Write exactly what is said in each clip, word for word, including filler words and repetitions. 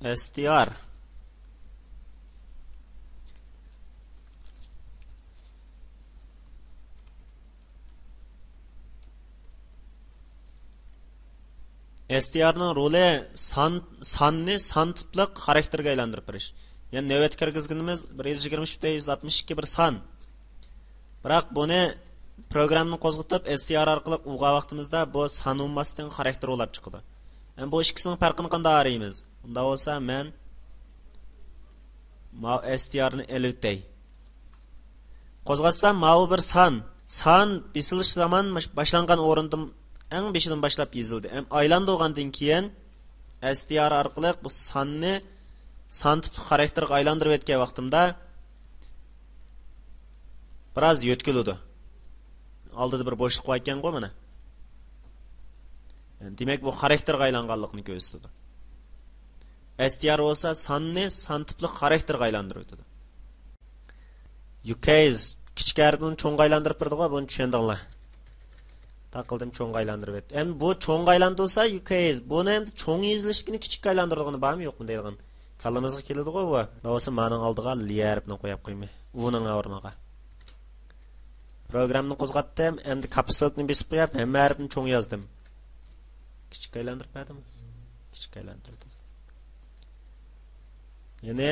ئېس تى ئار. ئېس تى ئارنىڭ رولى سان، ساننى سان تىپلىق خاراكتېرگە ئايلاندۇرۇپ بېرىش. يەنى نۆۋەتتە كىرگۈزگىنىمىز بىر يۈز يىگىرمە ئۈچ پۈتۈن يۈز ئاتمىش ئىككى بىر سان. بىراق بۇنى پروگراممىنى قوزغىتىپ، ئېس تى ئار ئارقىلىق ئۇرغان ۋاقتىمىزدا بۇ سان ئۇرماستىن خاراكتېر ئۇلاپ چىقىدۇ. ئەمدى بۇ ئىككىسىنىڭ پەرقىنى قانداق ئايرىيمىز؟ ئۇنداق بولسا مەن ماۋۇ ئېس تى ئارنى ئېلىۋېتەي. قوزغاتسام، ماۋۇ بىر سان. سان بېسىلىش زامان باش-، باشلانغان ئورۇندىن، ئەڭ بېشىدىن باشلاپ يېزىلدى. ئەم-، ئايلاندۇرغاندىن كېيىن، ئېس تى ئار ئارقىلىق بۇ ساننى سان تىپلىق خاراكتېرغا ئايلاندۇرۇپ ئۆتكەن ۋاقتىمدا، بىراز يۆتكىلىدۇ. ئالدىدا بىر بوشلۇق بار ئىكەنغۇ، مانا. دېمەك، بۇ خاراكتېرغا ئايلانغانلىقىنى كۆرسىتىدۇ. ئېس تى ئار بولسا ساننى سان تىپلىق خاراكتېرغا ئايلاندۇرۇۋېتىدۇ. يۇ كەيس كىچىك ھەرپنى چوڭغا ئايلاندۇرۇپ بېرىدىغۇ، بۇنى چۈشەندىڭلار. تاقىلدىم چوڭغا ئايلاندۇرۇپ ئۆت. ئەمدى بۇ چوڭغا ئايلاندۇرسا، يۇ كەيس بۇنى ئەمدى چوڭ يېزىلىشكىنى كىچىككە ئايلاندۇرىدىغىنى بارمۇ يوقمۇ دەيدىغان كاللىمىزغا كېلىدىغۇ بۇ. بولمىسا مانىڭ ئالدىغا لى ھەرپنى قويۇپ قويماي. ئۇنىڭ ئورنىغا. پروگراممىنى قوزغاتتىم. ئەمدى كاپسلوكنى بېسىپ قويۇپ، ھەممە ھەرپنى چوڭ يازدىم. كىچىككە ئايلاندۇرۇپ بەردىم. كىچىككە ئايلاندۇرۇپ. يەنى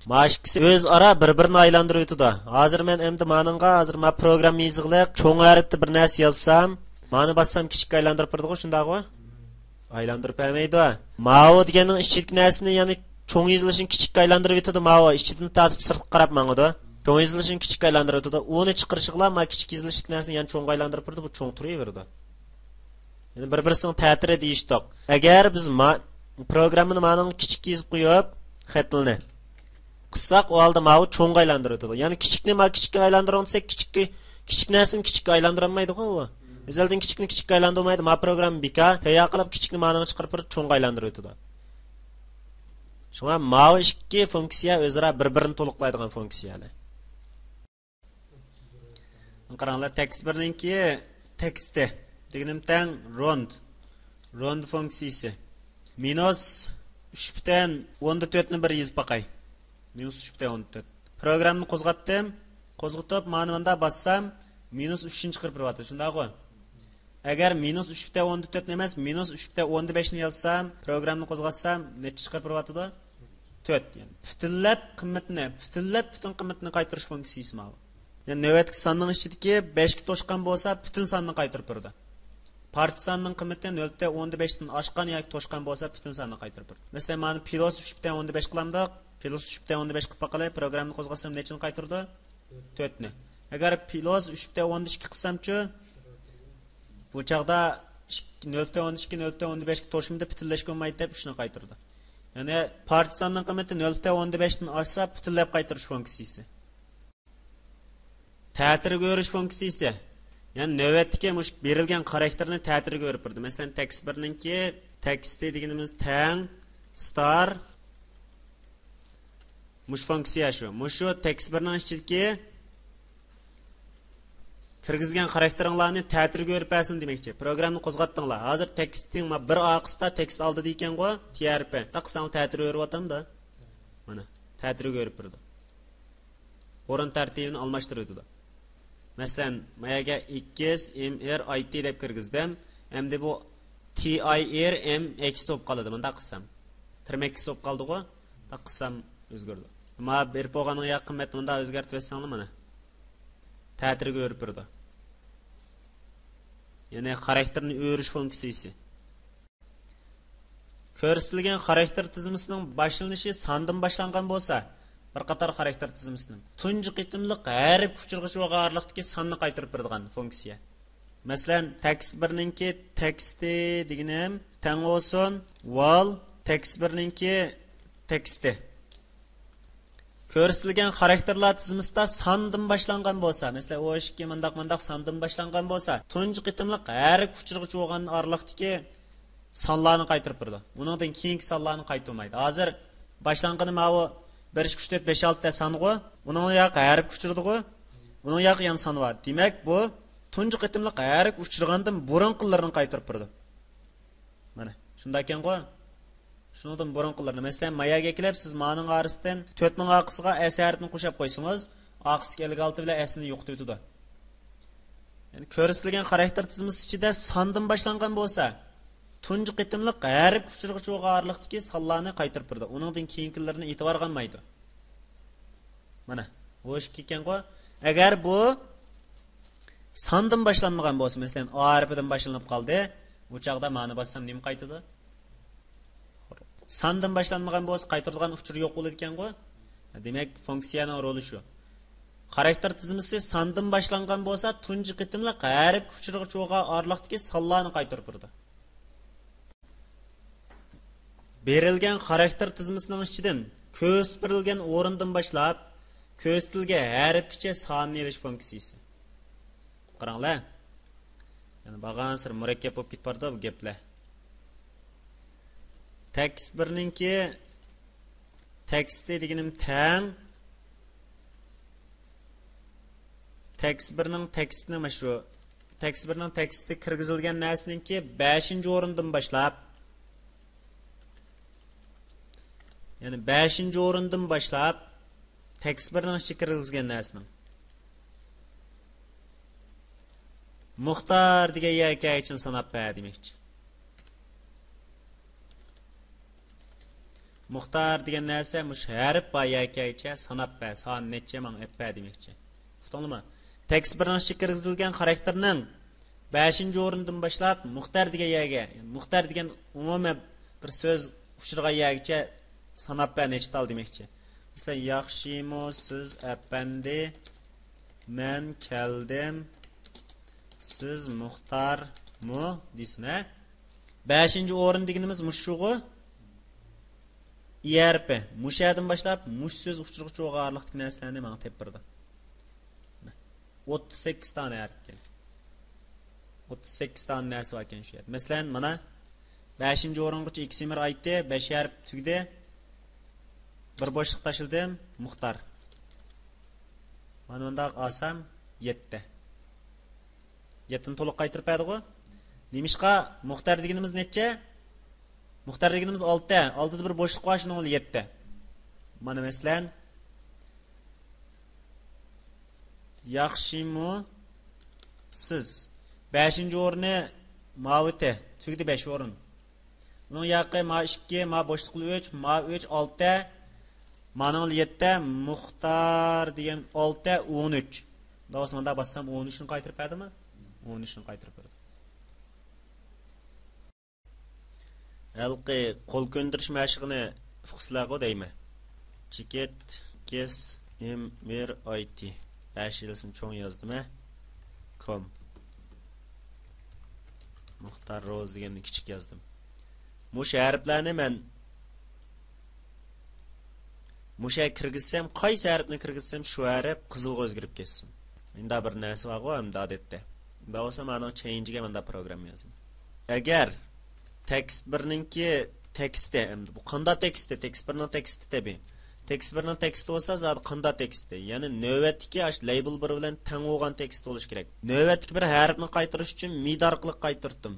ما ئىككىسى ئۆزئارا بىر-بىرىنى ئايلاندۇرۇۋېتىدۇ. ھازىر مەن ئەمدى مانىڭغا، ھازىر ما پروگرامما يېزىقلىق چوڭ ھەرپتە بىر نەرسە يازسام، مانى باسسام كىچىككە ئايلاندۇرۇپ بېرىدىغۇ، شۇنداقغۇ؟ ئايلاندۇرۇپ بەرمەيدۇ. ماۋۇ دېگەننىڭ ئىچىدىكى نەرسىنى، يەنى چوڭ يېزىلىشىنى كىچىككە ئايلاندۇرۇۋېتىدۇ. ماۋۇ ئىچىدىن تارتىپ سىرتقا قاراپ ماڭىدۇ. چوڭ يېزىلىشىنى كىچىككە ئايلاندۇرۇۋېتىدۇ. ئۇنى چىقىرىشىغىلا ما كىچىك يېزىلىشلىق نەرسىنى يەنە چوڭغا ئايلاندۇرۇپ بېرىدۇ، بۇ چوڭ تۇرۇۋېرىدۇ. يەنى بىر-بىرسىنىڭ تەتۈرى دېيىشتۇق. ئەگەر بىز ما-، پروگراممىنى مانىڭغا كىچىك يېزىپ قويۇپ، خەتلىنى قىسساق، ئۇ ھالدا ماۋۇ چوڭغا ئايلاندۇرۇۋېتىدۇ. يەنى كىچىكنى ما كىچىككە ئايلاندۇرۇڭ دېسەك، كىچىككە، كىچىك نەرسىنى كىچىككە ئايلاندۇرالمايدىغۇ ئۇ. ئەزەلدىن كىچىكنى كىچىككە ئايلاندۇرمايدۇ. ما پروگرامما بىكار، تەييار قىلىپ كىچىكنى مانىڭغا چىقىرىپ بېرىپ چوڭغا ئايلاندۇرۇۋېتىدۇ. شۇڭا ماۋۇ ئىككى فۇنكسىيە ئۆزئارا بىر-بىرىنى تولۇقلايدىغان فۇنكسىيەلەر. قاراڭلار، تېكىست بىرنىڭكى تېكىستى دېگىنىم تەڭ روند. روند فۇنكسىيىسى. مىنۇس ئۈچ پۈتۈن ئوندا تۆتنى بىر يېزىپ باقاي. مىنۇس ئۈچ پۈتۈن ئوندا تۆت. پروگراممىنى قوزغاتتىم. قوزغىتىپ، مانا مۇندا باسسام، مىنۇس ئۈچنى چىقىرىپ بېرىۋاتىدۇ. شۇنداقغۇ؟ ئەگەر مىنۇس ئۈچ پۈتۈن ئوندىن تۆتنى ئەمەس، مىنۇس ئۈچ پۈتۈن ئوندىن بەشنى يازسام، پروگراممىنى قوزغاتسام، نەچچە چىقىرىپ بېرىۋاتىدۇ؟ تۆت. يەنى پۈتۈنلەپ قىممىتىنى، پۈتۈنلەپ پۈتۈن قىممىتىنى قايتۇرۇش فۇنكسىيىسى ماۋۇ. يەنى نۆۋەتتىكى ساننىڭ ئىچىدىكى بەشكە توشقان بولسا، پۈتۈن ساننى قايتۇرۇپ بېرىدۇ. پارچە ساننىڭ قىممىتى نۆل پۈتۈن ئوندىن بەشتىن ئاشقان ياكى توشقان بولسا، پۈتۈن ساننى قايتۇرۇپ بېرىدۇ. مەسىلەن، مانا پلۇس ئۈچ پۈتۈن ئوندىن بەش قىلامدۇق. پلۇس ئۈچ پۈتۈن ئوندىن بەش قىلىپ باقايلى. پروگراممىنى قوزغاتسام، نەچچىنى قايتۇرىدۇ؟ تۆتنى. ئەگەر پلۇس ئۈچ پۈتۈن ئوندىن ئىككى قىلسامچۇ؟ بۇ چاغدا ئىككى، نۆل پۈتۈن ئوندىن ئىككى، نۆل پۈتۈن ئوندىن بەشكە توشمىدى، پۈتۈنلەشكە بولمايدۇ دەپ ئۈچنى قايتۇرىدۇ. يەنى پارچە ساننىڭ قىممىتى نۆل پۈتۈن ئوندىن بەشتىن ئاشسا، پۈتۈنلەپ قايتۇرۇش فۇنكسىيىسى. تەتۈرگە ئۆرۈش فۇنكسىيىسى. يەنى نۆۋەتتىكى مۇشۇ بېرىلگەن خاراكتېرنى تەتۈرگە ئۆرۈپ بېرىدۇ. مەسىلەن، تېكىست بىرنىڭكى تېكىستى دېگىنىمىز تەڭ ستار. مۇشۇ فۇنكسىيە شۇ. مۇشۇ تېكىست بىرنىڭ ئىچىدىكى كىرگۈزگەن خاراكتېرىڭلارنى تەتۈرگە ئۆرۈپ بەرسۇن دېمەكچى. پروگراممىنى قوزغاتتىڭلار. ھازىر تېكىستىڭ ما بىر ئا قىستا تېكىست ئالدىدا ئىكەنغۇ، تى ھەرپى. تاق ساڭا تەتۈرگە ئۆرۈۋاتامدۇ؟ مانا، تەتۈرگە ئۆرۈپ بېرىدۇ. ئورۇن تەرتىپىنى ئالماشتۇرۇۋېتىدۇ. مەسىلەن، ما يەرگە ئېكس، ئېم، ئېر، ئاي تى دەپ كىرگۈزدۈم. ئەمدى بۇ تى ئاي ئېر ئېم ئېكس بولۇپ قالىدۇ، مۇنداق قىلسام. تىرمەككىسى بولۇپ قالدىغۇ، مۇنداق قىلسام ئۆزگىرىدۇ. ما بېرىپ بولغانغا ياق قىممەتنى مۇنداق ئۆزگەرتىۋەتسەڭلار مانا. تەتۈرگە ئۆرۈپ بېرىدۇ. يەنى خاراكتېرنى ئۆرۈش فۇنكسىيىسى. كۆرسىتىلگەن خاراكتېر تىزمىسىنىڭ باشلىنىشى ساندىن باشلانغان بولسا، بىر قاتار خاراكتېر تىزمىسىنىڭ تۇنجى قېتىملىق ھەرپ ئۇچۇرغىچە بولغان ئارىلىقتىكى ساننى قايتۇرۇپ بېرىدىغان فۇنكسىيە. مەسىلەن، تېكىست بىرنىڭكى تېكىستى دېگىنىم تەڭ بولسۇن ۋال تېكىست بىرنىڭكى تېكىستى. كۆرسىتىلگەن خاراكتېرلار تىزمىسىدا ساندىن باشلانغان بولسا، مەسىلەن، ئون ئىككى مۇنداق مۇنداق ساندىن باشلانغان بولسا، تۇنجى قېتىملىق ھەرپ ئۇچۇرغىچە بولغان ئارىلىقتىكى سانلارنى قايتۇرۇپ بېرىدۇ. ئۇنىڭدىن كېيىنكى سانلارنى قايتۇرمايدۇ. ھازىر باشلانغىنى ماۋۇ بىر، ئىككى، ئۈچ، تۆت، بەش، ئالتە سانغۇ. ئۇنىڭ ياقى ھەرپكە ئۇچرىدىغۇ. ئۇنىڭ ياقى يەنە سان بار. دېمەك، بۇ تۇنجى قېتىملىق ھەرپكە ئۇچرىغاندىن بۇرۇنقىلىرىنى قايتۇرۇپ بېرىدۇ. مانا، شۇنداق ئىكەنغۇ. شۇنىڭدىن بۇرۇنقىلىرىنى، مەسىلەن، ماياگە كېلىپ، سىز مانىڭ ئارىسىدىن تۆتنىڭ ئارقىسىغا ئەس ھەرپىنى قوشۇپ قويسىڭىز، ئارقىسىدىكى ئىلگە ئالتە بىلەن ئەسنى يوقىتىۋېتىدۇ. يەنى كۆرسىتىلگەن خاراكتېر تىزمىسى ئىچىدە ساندىن باشلانغان بولسا، تۇنجى قېتىملىق ھەرپ ئۇچۇرغۇچى بولغان ئارىلىقتىكى سانلارنى قايتۇرۇپ بېرىدۇ. ئۇنىڭدىن كېيىنكىلىرىنى ئېتىبارغا ئالمايدۇ. مانا، بۇ ئىككى ئىكەنغۇ. ئەگەر بۇ ساندىن باشلانمىغان بولسا، مەسىلەن، ئا ھەرپىدىن باشلىنىپ قالدى، ئۇ چاغدا مانا باسسام نېمە قايتىدۇ؟ ساندىن باشلانمىغان بولسا، قايتۇرىدىغان ئۇچۇر يوق بولىدىكەنغۇ. دېمەك، فۇنكسىيەنىڭ رولى شۇ. خاراكتېر تىزمىسى ساندىن باشلانغان بولسا، تۇنجى قېتىملىق ھەرپكە ئۇچرىغۇچى بولغان ئارىلىقتىكى سانلارنى قايتۇرۇپ بېرىدۇ. بېرىلگەن خاراكتېر تىزمىسىنىڭ ئىچىدىن كۆرسىتىپ بېرىلگەن ئورۇندىن باشلاپ، كۆرسىتىلگەن ھەرپكىچە ساننى ئېلىش فۇنكسىيىسى. قاراڭلار. يەنە بارغانسېرى مۇرەككەپ بولۇپ كېتىپ بارىدۇ بۇ گەپلەر. تېكىست بىرنىڭكى، تېكىستى دېگىنىم تەڭ. تېكىست بىرنىڭ تېكىستىنى مانا شۇ. تېكىست بىرنىڭ تېكىستى كىرگۈزۈلگەن نەرسىنىڭكى بەشىنچى ئورۇندىن باشلاپ، يەنى بەشىنچى ئورۇندىن باشلاپ، تېكىست بىرنىڭ ئىچىگە كىرگۈزگەن نەرسىنىڭ مۇختار دېگەن يەرگە كەلگۈچىنى ساناپ بەر دېمەكچى. مۇختار دېگەن نەرسە مۇشۇ ھەرپ بار يەرگە كەلگۈچە ساناپ بەر، سانى نەچچە ماڭا ئېلىپ بەر دېمەكچى. ئۇقتۇڭلارمۇ؟ تېكىست بىرنىڭ ئىچىگە كىرگۈزۈلگەن خاراكتېرنىڭ بەشىنچى ئورۇندىن باشلاپ مۇختار دېگەن يەرگە، يەنى مۇختار دېگەن ئومۇمىي بىر سۆز ئۇچرىغان يەرگىچە ساناپ بەر، نەچچە تال دېمەكچى. مەسىلەن، ياخشىمۇ سىز ئەپەندى؟ مەن كەلدىم. سىز مۇختارمۇ دېسىن، ھە؟ بەشىنچى ئورۇن دېگىنىمىز مۇشۇغۇ. ئى ھەرپى. مۇشۇ يەردىن باشلاپ مۇشۇ سۆز ئۇچرىغۇچى بولغان ئارىلىقتىكى نەرسىلەرنى ماڭا تېپىپ بېرىدۇ. ئوتتۇز سەككىز دانە ھەرپكەن. ئوتتۇز سەككىز دانە نەرسە باركەن شۇ يەردە. مەسىلەن، مانا، بەشىنچى ئورۇنغىچە ئىكىسىمىر ئايتتى، بەش ھەرپ تۈگىدى. بىر بوشلۇق تاشلىدىم، مۇختار. مانا مۇنداق ئالسام، يەتتە. يەتتىنى تولۇق قايتۇرۇپ بەردىغۇ. نېمىشقا مۇختار دېگىنىمىز نەچچە؟ مۇختار دېگىنىمىز ئالتە. ئالتىدا بىر بوشلۇق بار، شۇنىڭ بىلەن يەتتە. مانا مەسىلەن، ياخشىمۇ سىز؟ بەشىنچى ئورنى ماۋۇتى. تۈگىدى بەش ئورۇن. ئۇنىڭ ياقى ما ئىككى، ما بوشلۇقلا ئۈچ، ما ئۈچ، ئالتە. مانىڭلا يەتتە، مۇختار دېگەن ئالتە، ئون ئۈچ. داۋاسى مۇنداق باسسام، ئون ئۈچنى قايتۇرۇپ بەردىمۇ؟ ئون ئۈچنى قايتۇرۇپ بەردى. ھېلىقى قول كۆندۈرۈش مەشىقىنى ئۇقىسىلەرغۇ دەيمەن. جىكىت كېس ئىمىر ئايتى. ھەشىيىسىنى چوڭ يازدىم، ھە؟ كوم. مۇختار روز دېگەننى كىچىك يازدىم. مۇشۇ ھەرپلەرنى مەن مۇشۇ يەرگە كىرگۈزسەم، قايسى ھەرپنى كىرگۈزسەم، شۇ ھەرپ قىزىلغا ئۆزگىرىپ كەتسۇن. مۇنداق بىر نەرسە بارغۇ ئەمدى ئادەتتە. مۇنداق بولسا، مانىڭ چېينجىگە مۇنداق پروگرامما يازىمەن. ئەگەر تېكىست بىرنىڭكى تېكىستى، ئەمدى بۇ قانداق تېكىستى؟ تېكىست بىرنىڭ تېكىستى تەبىئىي. تېكىست بىرنىڭ تېكىستى بولسا، زادى قانداق تېكىستى؟ يەنى نۆۋەتتىكى ئاشۇ لەيبىل بىر بىلەن تەڭ بولغان تېكىست بولۇشى كېرەك. نۆۋەتتىكى بىر ھەرپنى قايتۇرۇش ئۈچۈن مىد ئارقىلىق قايتۇرتتۇم.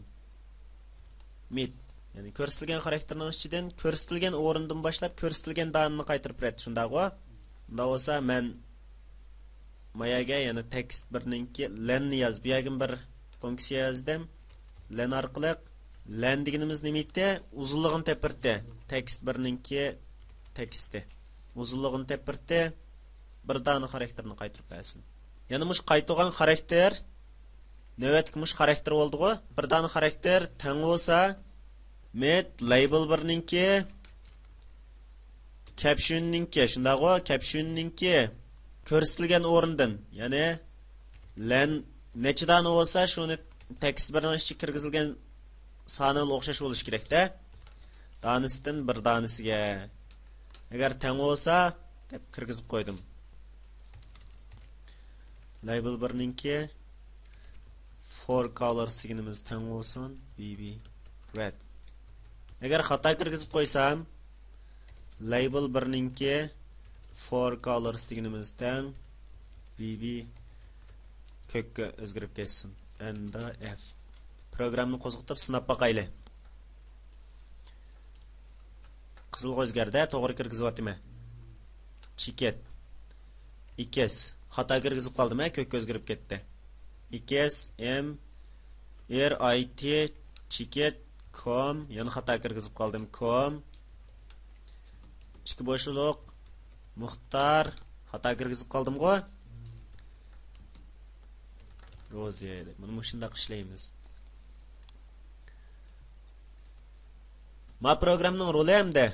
مىد. يەنى كۆرسىتىلگەن خاراكتېرنىڭ ئىچىدىن كۆرسىتىلگەن ئورۇندىن باشلاپ كۆرسىتىلگەن دانىنى قايتۇرۇپ بېرەتتى، شۇنداقغۇ؟ ئۇنداق بولسا مەن ما يەرگە يەنە تېكىست بىرنىڭكى لەننى ياز، بۇ يەرگىمۇ بىر فۇنكسىيە يازدىم. لەن ئارقىلىق، لەن دېگىنىمىز نېمە ئىدى؟ ئۇزۇنلۇقىنى تېپىرتتى. تېكىست بىرنىڭكى تېكىستى. ئۇزۇنلۇقىنى تېپىرتتى. بىر دانە خاراكتېرنى قايتۇرۇپ بەرسۇن. يەنە مۇشۇ قايتۇرغان خاراكتېر، نۆۋەتتىكى مۇشۇ خاراكتېر بولدىغۇ. بىر دانە خاراكتېر تەڭ بولسا، مىد لەيبىل بىرنىڭكى، كەپشۈننىڭكى، شۇنداقغۇ، كەپشۈننىڭكى كۆرسىتىلگەن ئورنىدىن، يەنى لەن نەچچە دانە بولسا، شۇنى تېكىست بىرنىڭ ئىچىگە كىرگۈزۈلگەن سانىغا ئوخشاش بولۇشى كېرەكتە. دانىسىدىن بىر دانىسىگە. ئەگەر تەڭ بولسا، دەپ كىرگۈزۈپ قويدۇم. لەيبىل بىرنىڭكى فور كالرس دېگىنىمىز تەڭ بولسۇن، بى بى رەد. ئەگەر خاتا كىرگۈزۈپ قويسام، لەيبىل بىرنىڭكى فور كالرس دېگىنىمىز تەڭ ۋي بى كۆككە ئۆزگىرىپ كەتسۇن. ئېن دا ئېف. پروگراممىنى قوزغىتىپ سىناپ باقايلى. قىزىلغا ئۆزگەردى، توغرا كىرگۈزۈۋاتىمەن. چېكىت. ئېكىس. خاتا كىرگۈزۈپ قالدىم، ھە، كۆككە ئۆزگىرىپ كەتتى. ئېكىس، ئېم، ئېر، ئاي تى، چېكىت، كوم. يەنە خاتا كىرگۈزۈپ قالدىم، كوم. ئىككى بوشلۇق. مۇختار. خاتا كىرگۈزۈپ قالدىمغۇ؟ روزى. مانا مۇشۇنداق ئىشلەيمىز. ما پروگرامنىڭ رولى ئەمدى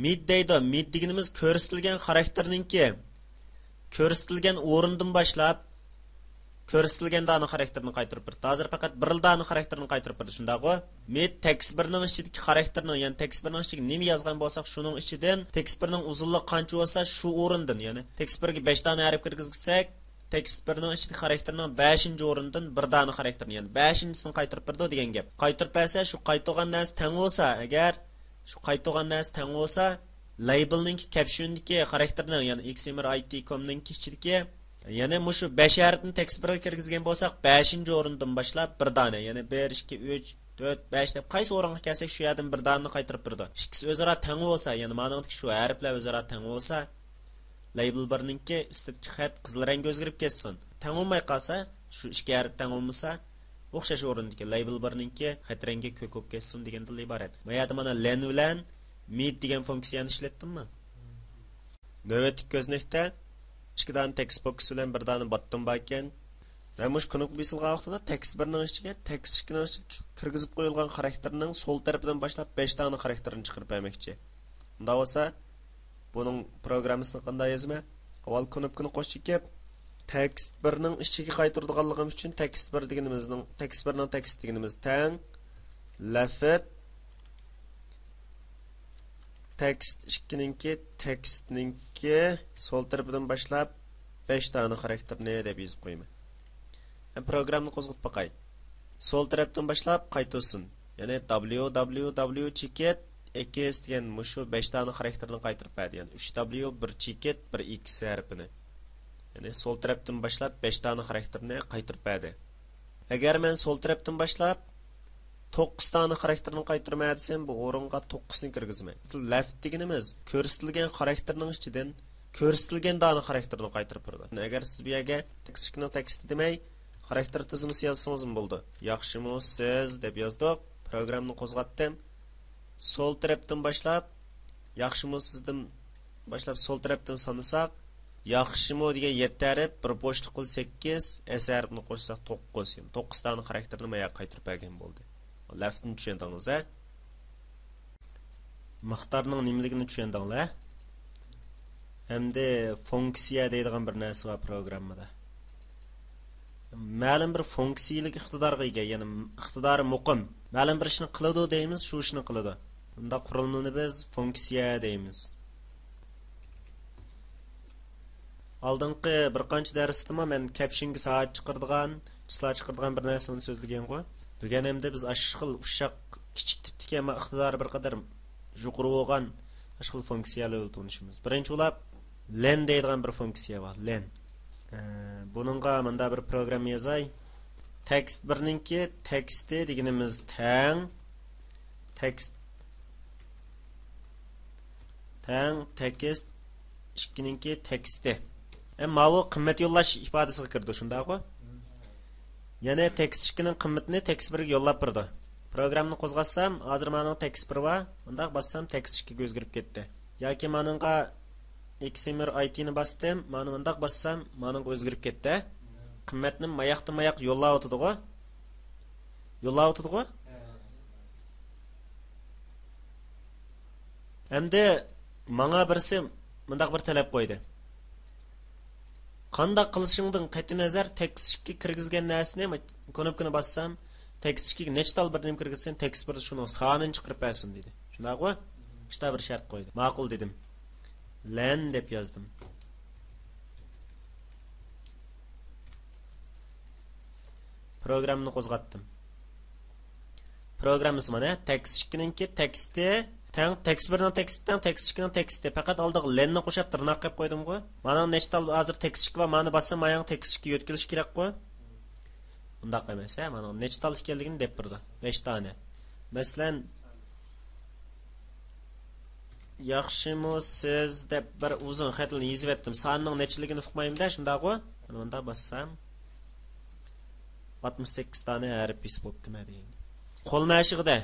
مىد دەيدۇ. مىد دېگىنىمىز كۆرسىتىلگەن خاراكتېرنىڭكى كۆرسىتىلگەن ئورۇندىن باشلاپ كۆرسىتىلگەن دانە خاراكتېرىنى قايتۇرۇپ بېرىدۇ. ھازىر پەقەت بىرلا دانە خاراكتېرنى قايتۇرۇپ بېرىدۇ، شۇنداقغۇ؟ مىد تېكىست بىرنىڭ ئىچىدىكى خاراكتېرنىڭ، يەنى تېكىست بىرنىڭ ئىچىگە نېمە يازغان بولساق، شۇنىڭ ئىچىدىن تېكىست بىرنىڭ ئۇزۇنلۇقى قانچە بولسا، شۇ ئورۇندىن، يەنى تېكىست بىرگە بەش دانە ھەرپ كىرگۈزسەك، تېكىست بىرنىڭ ئىچىدىكى خاراكتېرنىڭ بەشىنچى ئورۇندىن بىر دانە خاراكتېرنى، يەنى بەشىنچىسىنى قايتۇرۇپ بېرىدۇ دېگەن گەپ. قايتۇرۇپ بەرسە، شۇ قايتۇرغان نەرسە تەڭ بولسا، ئەگەر شۇ قايتۇرغان نەرسە تەڭ بولسا، لەيبىلنىڭكى كەپشۈنىدىكى خاراكتېرنىڭ، يەنى ئېكسىمېر ئاي تى كومنىڭكى ئىچىدىكى، يەنى مۇشۇ بەش ھەرپنى تېكىست بىرگە كىرگۈزگەن بولساق، بەشىنچى ئورۇندىن باشلاپ بىر دانە، يەنى بىر، ئىككى، ئۈچ، تۆت، بەش دەپ قايسى ئورۇنغا كەلسەك، شۇ يەردىن بىر دانىنى قايتۇرۇپ بېرىدۇ. ئىككىسى ئۆزئارا تەڭ بولسا، يەنى مانىڭدىكى شۇ ھەرپلەر ئۆزئارا تەڭ بولسا، لەيبىل بىرنىڭكى ئۈستىدىكى خەت قىزىل رەڭگە ئۆزگىرىپ كەتسۇن. تەڭ بولماي قالسا، شۇ ئىككى ھەرپ تەڭ بولمىسا، ئوخشاش ئورۇندىكى لەيبىل بىرنىڭكى خەت رەڭگى كۆك بولۇپ كەتسۇن دېگەندىنلا ئىبارەت. ما يەردە مانا لەن بىلەن مىد دېگەن فۇنكسىيەنى ئىشلەتتىممۇ؟ نۆۋەتتىكى كۆزنەكتە ئىككى دانە تېكىست بوكس بىلەن بىر دانە باتتون بار ئىكەن. مەن مۇشۇ كۇنۇپكا بېسىلغان ۋاقتىدا تېكىست بىرنىڭ ئىچىگە تېكىست ئىككىنىڭ ئىچىگە كىرگۈزۈپ قويۇلغان خاراكتېرنىڭ سول تەرىپىدىن باشلاپ بەش دانە خاراكتېرنى چىقىرىپ بەرمەكچى. ئۇنداق بولسا، بۇنىڭ پروگراممىسىنى قانداق يازىمەن؟ ئاۋۋال كۇنۇپكىنى قوش چېكىپ، تېكىست بىرنىڭ ئىچىگە قايتۇرىدىغانلىقىم ئۈچۈن تېكىست بىر دېگىنىمىزنىڭ، تېكىست بىرنىڭ تېكىست دېگىنىمىز تەڭ لەفت تېكىست ئىككىنىڭكى، تېكىستنىڭكى سول تەرىپىدىن باشلاپ بەش دانە خاراكتېرنى دەپ يېزىپ قويىمەن. ھەم پروگراممىنى قوزغىتىپ باقاي. سول تەرەپتىن باشلاپ قايتۇرسۇن. يەنى دابليۇ دابليۇ دابليۇ چېكىت ئېكىس دېگەن مۇشۇ بەش دانە خاراكتېرنى قايتۇرۇپ بەردى. يەنى ئۈچ دابليۇ بىر چېكىت بىر ئېكىس ھەرپىنى. يەنى سول تەرەپتىن باشلاپ بەش دانە خاراكتېرنى قايتۇرۇپ بەردى. ئەگەر مەن سول تەرەپتىن باشلاپ توققۇز دانە خاراكتېرنى قايتۇرىمەن دېسەم، بۇ ئورۇنغا توققۇزنى كىرگۈزىمەن. لەفت دېگىنىمىز كۆرسىتىلگەن خاراكتېرنىڭ ئىچىدىن كۆرسىتىلگەن دانە خاراكتېرنى قايتۇرۇپ بېرىدۇ. ئەگەر سىز بۇ يەرگە تېكىست ئىككىنىڭ تېكىستى دېمەي، خاراكتېر تىزمىسى يازسىڭىزمۇ بولىدۇ. ياخشىمۇ سىز دەپ يازدۇق. پروگراممىنى قوزغاتتىم. سول تەرەپتىن باشلاپ، ياخشىمۇ سىزدىن باشلاپ سول تەرەپتىن سانىساق، ياخشىمۇ دېگەن يەتتە ھەرپ، بىر بوشلۇق بىلەن سەككىز، ئەس ھەرپىنى قوشساق توققۇز. يەنى توققۇز دانە خاراكتېرنى ماياققا قايتۇرۇپ بەرگەن بولدى. لەفتىنى چۈشەندىڭىز، ھە؟ مىقدارنىڭ نېمىلىكىنى چۈشەندىڭلار؟ ئەمدى فۇنكسىيە دەيدىغان بىر نەرسە بار پروگراممىدا. مەلۇم بىر فۇنكسىيىلىك ئىقتىدارغا ئىگە، يەنى ئىقتىدارى مۇقىم. مەلۇم بىر ئىشنى قىلىدۇ دەيمىز، شۇ ئىشنى قىلىدۇ. بۇنداق قۇرۇلمىنى بىز فۇنكسىيە دەيمىز. ئالدىنقى بىر قانچە دەرستىمۇ مەن كەپشىنگە سائەت چىقىرىدىغان، چىسلا چىقىرىدىغان بىر نەرسىنى سۆزلىگەنغۇ. بۈگۈن ئەمدى بىز ئاشۇ خىل ئۇششاق، كىچىك تىپتىكى، ئەمما ئىقتىدارى بىر قەدەر يۇقىرى بولغان ئاشۇ خىل فۇنكسىيەلەر بىلەن تونۇشىمىز. بىرىنچى بولۇپ، لەن دەيدىغان بىر فۇنكسىيە بار، لەن. ئە، بۇنىڭغا مۇنداق بىر پروگرامما يازاي. تېكىست بىرنىڭكى تېكىستى دېگىنىمىز تەڭ تېكىست، تەڭ تېكىست ئىككىنىڭكى تېكىستى. ئە، ماۋۇ قىممەت يوللاش ئىپادىسىغا كىرىدۇ، شۇنداققۇ؟ يەنى تېكىست ئىككىنىڭ قىممىتىنى تېكىست بىرگە يوللاپ بېرىدۇ. پروگراممىنى قوزغاتسام، ھازىر مانىڭ تېكىست بىر بار، مۇنداق باسسام تېكىست ئىككىگە ئۆزگىرىپ كەتتى. ياكى مانىڭغا ئېكسىمېر ئاي تىنى باستىم، مانا مۇنداق باسسام، مانىڭغا ئۆزگىرىپ كەتتى. قىممەتنى ماياقتىن ماياققا يوللاۋاتىدىغۇ؟ يوللاۋاتىدىغۇ؟ ئەمدى ماڭا بىرسى مۇنداق بىر تەلەپ قويدى. قانداق قىلىشىڭدىن قەتئىينەزەر، تېكىست ئىككىگە كىرگۈزگەن نەرسىنى، كۇنۇپكىنى باسسام، تېكىست ئىككىگە نەچچە تال بىر نېمە كىرگۈزسەم، تېكىست بىردە شۇنىڭ سانىنى چىقىرىپ بەرسۇن دېدى. شۇنداققۇ؟ شۇنداق بىر شەرت قويدى. ماقۇل دېدىم. لەن دەپ يازدىم. پروگراممىنى قوزغاتتىم. پروگراممىسى مانا، تېكىست ئىككىنىڭكى تېكىستى تەڭ تېكىست بىرنىڭ تېكىستى تەڭ تېكىست ئىككىنىڭ تېكىستى. پەقەت ئالدىغا لەننى قوشۇپ تىرناق قىلىپ قويدۇمغۇ. مانا نەچچە تال ھازىر تېكىست ئىككى بار، مانى باسسام ماياڭ تېكىست ئىككى يۆتكىلىشى كېرەكقۇ. ئۇنداق ئەمەس ھە، مانا نەچچە تال ئىكەنلىكىنى دەپ بېرىدۇ. بەش دانە. مەسىلەن، ياخشىمۇ سىز دەپ بىر ئۇزۇن خەتلەرنى يېزىۋەتتىم. ساننىڭ نەچچىلىكىنى ئۇقمايمەن-دە، شۇنداقغۇ؟ مانا مۇنداق باسسام، ئاتمىش سەككىز دانە ھەرپ ھېس بوپتىمەن دېگەن. قول مەشىقىدە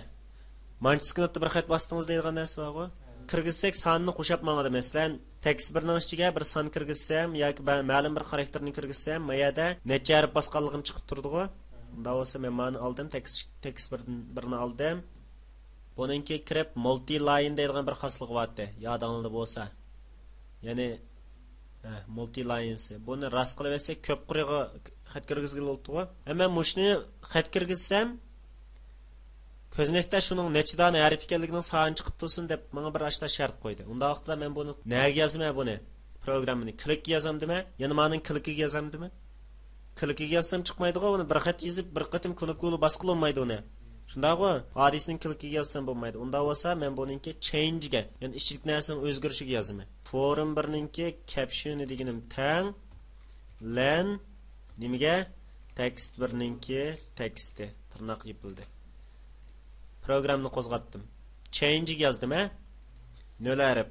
مانچە سېكۇنتتا بىر خەت باستىڭىز دەيدىغان نەرسە بارغۇ. كىرگۈزسەك ساننى قوشاپ ماڭىدۇ. مەسىلەن، تېكىست بىرنىڭ ئىچىگە بىر سان كىرگۈزسەم ياكى بە-، مەلۇم بىر خاراكتېرنى كىرگۈزسەم، ما يەردە نەچچە ھەرپ باسقانلىقىم چىقىپ تۇرىدىغۇ. ئۇنداق بولسا مەن مانى ئالدىم، تېكىست، تېكىست بىردىن بىرنى ئالدىم. بۇنىڭكى كىرىپ مۇلتى لاين دەيدىغان بىر خاسلىقى بارتتى، يادىڭلاردا بولسا. يەنى، ھە، مۇلتى لاينسى. بۇنى راست قىلىۋەتسەك، كۆپ قۇرىغا خەت كىرگۈزگىلى بولىدىغۇ. ئەمما مۇشۇنى خەت كىرگۈزسەم، كۆزنەكتە شۇنىڭ نەچچە دانە ھەرپ ئىكەنلىكىنىڭ سانى چىقىپ تۇرسۇن دەپ، ماڭا بىر ئاشتا شەرت قويدى. ئۇنداق ۋاقىتتا مەن بۇنى نەگە يازىمەن بۇنى؟ پروگراممىنى كلىككە يازامدىمەن؟ يەنە مانىڭ كلىكىگە يازامدىمەن؟ كلىكىگە يازسام چىقمايدىغۇ، ئۇنى بىر خەت يېزىپ، بىر قېتىم كنوپكىنى باسقىلى بولمايدۇ ئۇنى. شۇنداقغۇ؟ ھادىسىنىڭ كلىكىگە يازسام بولمايدۇ. ئۇنداق بولسا، مەن بۇنىڭكى چېينجىگە، يەنى ئىچىدىكى نەرسىنىڭ ئۆزگىرىشىگە يازىمەن. فورۇم بىرنىڭكى كەپشىنى دېگىنىم تەڭ لەن نېمىگە؟ تېكىست بىرنىڭكى تېكىستى. تىرناق يېپىلدى. پروگراممىنى قوزغاتتىم. چېينجىگە يازدىم ھە. نۆل ھەرپ.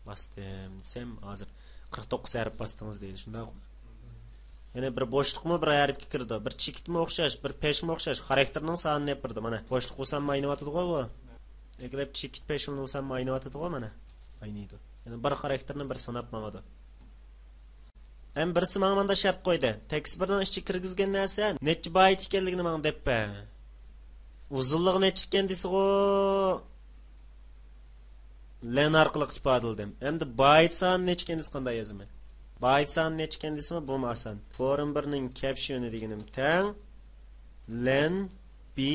باستىم دېسەم، ھازىر قىرىق توققۇز ھەرپ باستىڭىز دەيدۇ، شۇنداقمۇ؟ يەنى بىر بوشلۇقمۇ بىر ھەرپكە كىرىدۇ، بىر چېكىتمۇ ئوخشاش، بىر پېشمۇ ئوخشاش، خاراكتېرنىڭ سانىنى ئېلىپ بېرىدۇ. مانا بوشلۇق بولساممۇ ئاينىۋاتىدىغۇ بۇ. ئەگىلەپ چېكىت پېشىلنى بولساممۇ ئاينىۋاتىدىغۇ، مانا ئاينىيدۇ. يەنى بىر خاراكتېرنى بىر ساناپ ماڭىدۇ. ھەم بىرسى ماڭا ماندا شەرت قويدى. تېكىست بىرنىڭ ئىچىگە كىرگۈزگەن نەرسە نەچچە بايت ئىكەنلىكىنى ماڭا دەپ بەر. ئۇزۇنلۇقى نەچچە ئىكەن دېسىغۇ، لەن ئارقىلىق ئىپادىلىدىم. ئەمدى بايت سانى نەچچە ئىكەن دېسە قانداق يازىمەن؟ بايت سانى نەچچە ئىكەن دېسىمۇ، بۇمۇ ئاسان. فورۇم بىرنىڭ كەپشىنى دېگىنىم تەڭ لەن بى،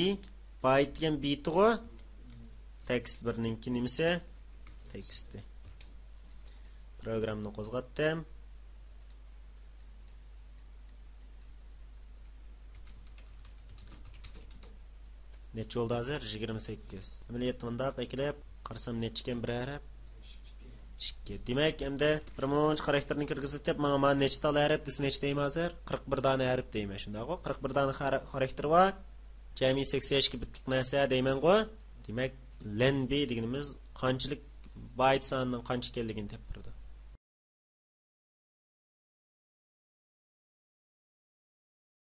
بايت دېگەن بىتىغۇ. تېكىست بىرنىڭكى نېمىسى؟ تېكىستى. پروگراممىنى قوزغاتتىم. نەچچە بولدى ھازىر؟ يىگىرمە سەككىز. ئەمەلىيەتتە مۇنداق ئەكېلىپ قارىسام، نەچچە ئىكەن بىر ھەرپ؟ ئىككى. دېمەك، ئەمدى بىر مۇنچە خاراكتېرنى كىرگۈزۈپ، ماڭا، مانا نەچچە تال ھەرپ دېسە، نەچچە دەيمەن ھازىر؟ قىرىق بىر دانە ھەرپ دەيمەن، شۇنداقغۇ؟ قىرىق بىر دانە خارا-، خاراكتېرى بار. جەمئىي سەكسەن ئىككى بىتلىق نەرسە دەيمەنغۇ؟ دېمەك، لەن بى دېگىنىمىز قانچىلىك، بايت سانىنىڭ قانچە ئىكەنلىكىنى تېپىپ بېرىدۇ.